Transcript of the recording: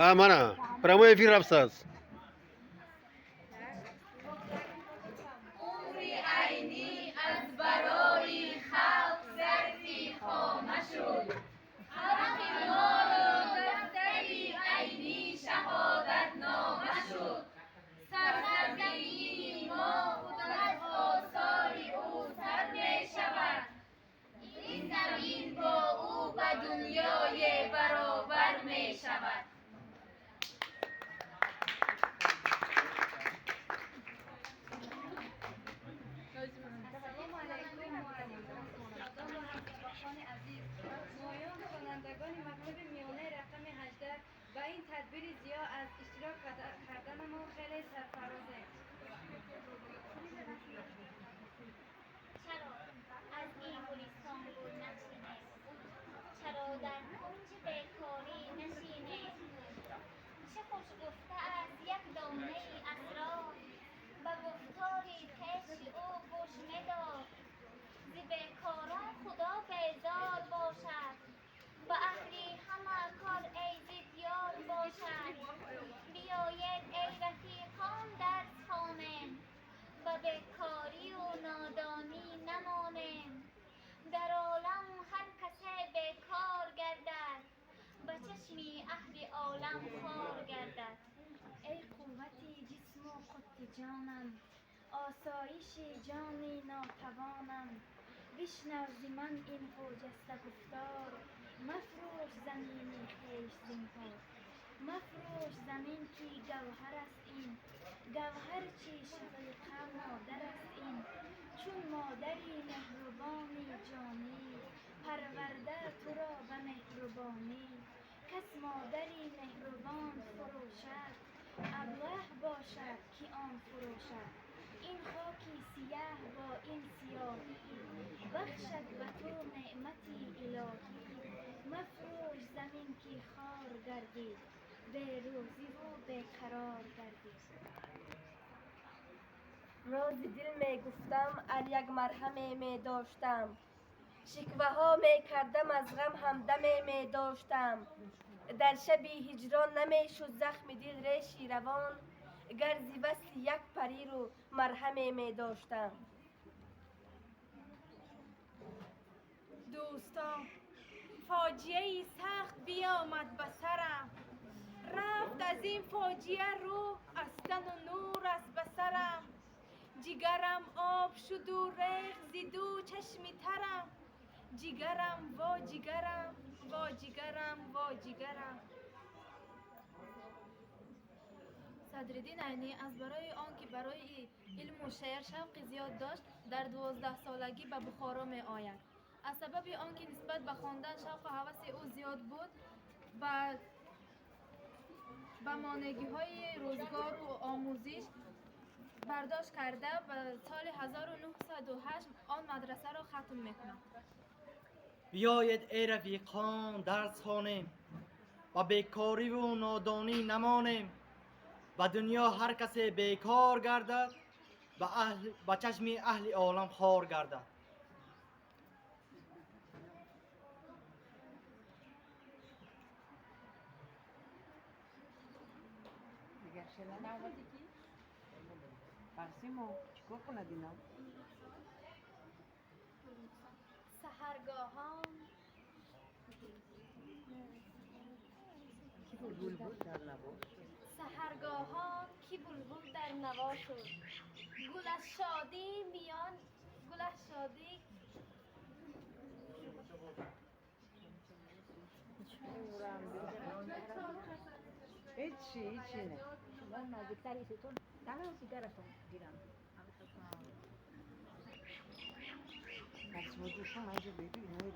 Мана прямой эфир рафтааст. Умри Айнӣ аз барои халқ зарфи хона шуд. Халқи моро дафтари Айнӣ шаҳодатнома шуд. Сарзамини мо худ аз осори ӯ сар мешавад. Ин замин бо ӯ ба дунёе баробар мешавад. Ассалому алайкум, муаллимон ва ҳамсабақони азиз. Моён, хонандагони мактаби миёнаи рақами 18, ба ин тадбири зиё аз иштирок карданамон хеле сарфарозем. Чаро аз ин гулистон гул начинем? Чаро дар кунҷи бекорӣ нишинем? Чӣ хуш гуфта аст як донаи асрор, ба гуфтори пеши ӯ гӯш медор. Зи бекорон Худо безор бошад, ба аҳли ҳама кор эй зидёр бошад. Биёед, эй рафиқон, дарс хонем, ба бекорию нодонӣ намонем. Дар олам ҳар касе бекор гардад, ба чашми аҳли олам хор гардад. Эй қуввати ҷисму қути ҷонам, осоиши ҷони нотавонам, бишнав зи ман ин хуҷаста гуфтор: мафрӯш замини хеш зинҳор. Мафрӯш замин, ки гавҳар аст ин, гавҳар чи шафиқа модар аст ин. Чун модари меҳрубони ҷонӣ парварда туро ба меҳрубонӣ, кас модари меҳрубон фурӯшад, аблаҳ бошад, ки он фурӯшад. Ин хоки сияҳ бо ин сиёҳӣ бахшад ба ту неъмати илоҳӣ. Мафрӯш замин, ки хор гардӣ, берӯзиву беқарор гардӣ. Рози дил мегуфтам, ар як марҳаме медоштам, шикваҳо мекардам аз ғам, ҳамдаме медоштам. Дар шаби ҳиҷрон намешуд захми дил реши равон, гар зи васли як париру марҳаме медоштам. Дӯстон, фоҷиаи сахт биёмад ба сарам. Рафт аз ин фоҷиа рӯҳ аз тану нур аз басарам. Ҷигарам об шуду рехт зи ду чашми тарам. Ҷигарам, во ҷигарам, во ҷигарам, во ҷигарам. Садриддин Айнӣ аз барои он ки барои илму шеър шавқи зиёд дошт, дар 12-солагӣ ба Бухоро меояд. Аз сабаби он ки нисбат ба хондан шавқу ҳаваси ӯ зиёд буд, ба монеъгиҳои рӯзгору омӯзиш бардошт карда, ба соли 1908 он мадрасаро хатм мекунад. Биёед, эй рафиқон, дарс хонем, ба бекориву нодонӣ намонем. Ба дунё ҳар касе бекор гардад, ба чашми аҳли олам хор гардад. Дигар шена навбати ки Фарсимо чикор кунад ино? Саҳаргоҳон Ки булбул дар наво шуд? Саҳаргоҳон ки булбул дар наво шуд, гул аз шодӣ миён, гул аз шодӣ. Ҳечи, ҳечи не. Шумо наздиктар истетон, дигаратон гирам. Фарсимо ҷӯшон айҷо беби инои.